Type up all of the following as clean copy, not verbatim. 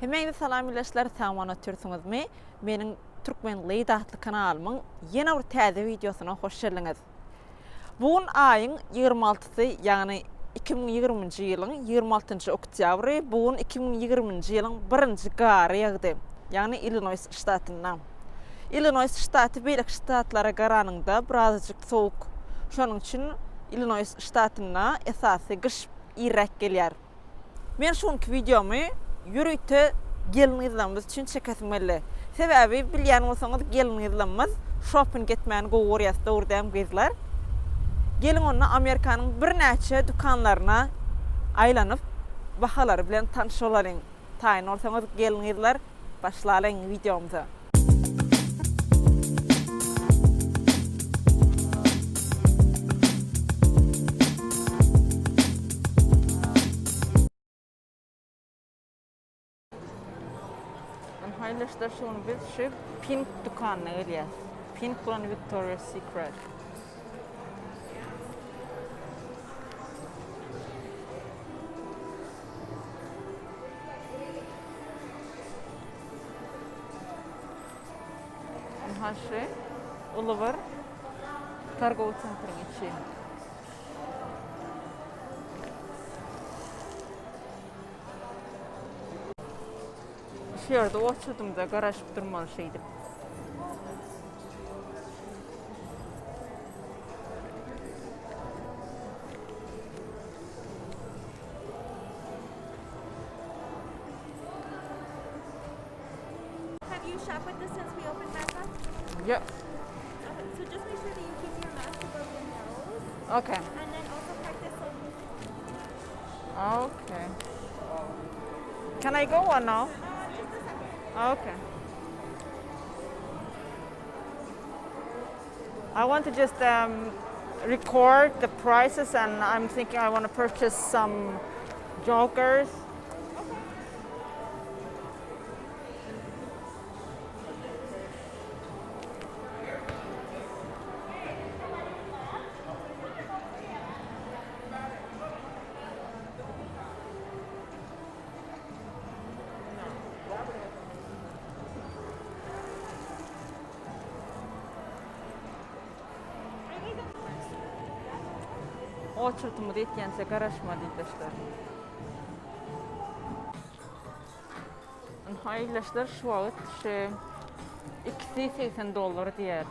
Hemmäňize salam ildeşler sagman otyrsyňyzmy? Meniň Türkmen Lady atly kanalymyň ýene bir täze wideosyna hoş geldiňiz. Bu gün aýyň 26-sy, ýagny 2020-nji ýylyň 26-njy oktýabry, bu gün 2020-nji ýylyň birinji gary ýagdy, ýagny Illinoýs ştatynda. Illinoýs ştaty beýleki ştatlara garanyňda birazajyk sowuk. Şonuň üçin Illinoýs ştatynda esasy gyş irräk gelýär. Men şu günki wideomy ýörite gelin-gyzlarymyz üçin çekesim geldi. Sebäbi bilýän bolsaňyz gelin-gyzlarymyz şoping etmäni gowy görýäs dogry dälmi gyzlar? Geliň onda Amerikanyň birnäçe dükanlaryna aýlanyp bahalary bilen tanyş bolalyň. Taýyn bolsaňyz gelin-gyzlar başlalyň wideomyza. Haýlaşlar şu gün biz şu Pink dükanyna gelýäs. Pink bilen Victoria's Secret. Ynha şu uly bir targowy sentryň içi. Şu ýerde oturdymda garaşyp durmaly şeýdip. Have you shopped with us since we opened back up? Yeah. Okay, so just make sure that you keep your mask above your nose. Okay. And then also practice social distancing. Okay. Can I go or no? Uh, just a second. Okay. I want to just um, record the prices and I'm thinking I want to purchase some jokers. Okay. Oçurtymyz ýetýänçä garaşma diýdeşler. Ynha ildeşler şu wagt şu ikisi 80 dollar diýýär.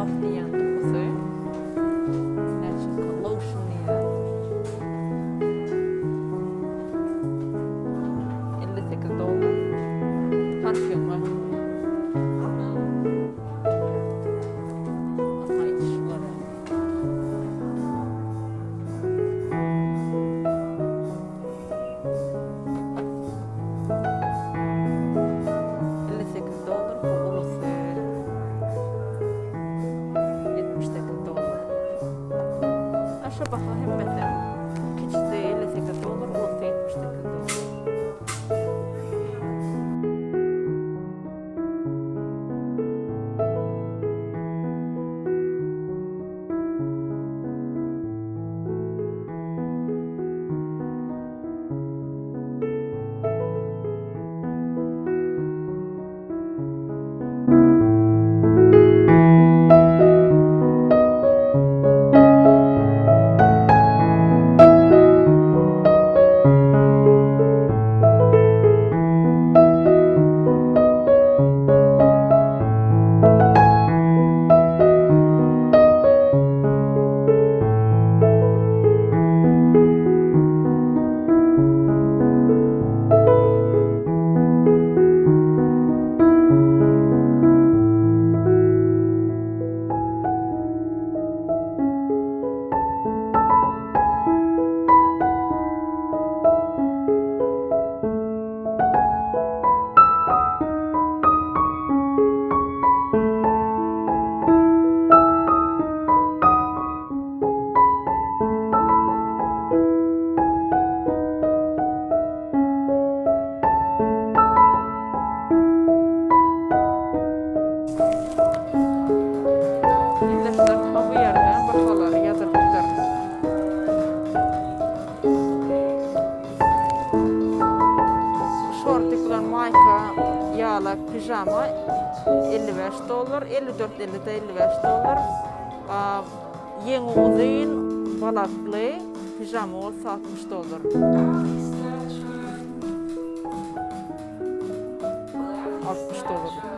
Love diýen duhusy. Natural lotion diýýär. 58 dollar. Parfýumy. Aýt şulary. 58 dollar bu ulusy. 78 dollar. Aşa baha hemmesi. Kiçisi 58 dollar, ulusy 78 dollar. Ildeşler bu ýerde bahalary ýazylypdyr. Şortik bilen maýka ýala pijama 55 dollar, 54 50-de 55 dollar. Ýeňi uzyn balakly pijama bolsa 60 dollar. 60 dollar.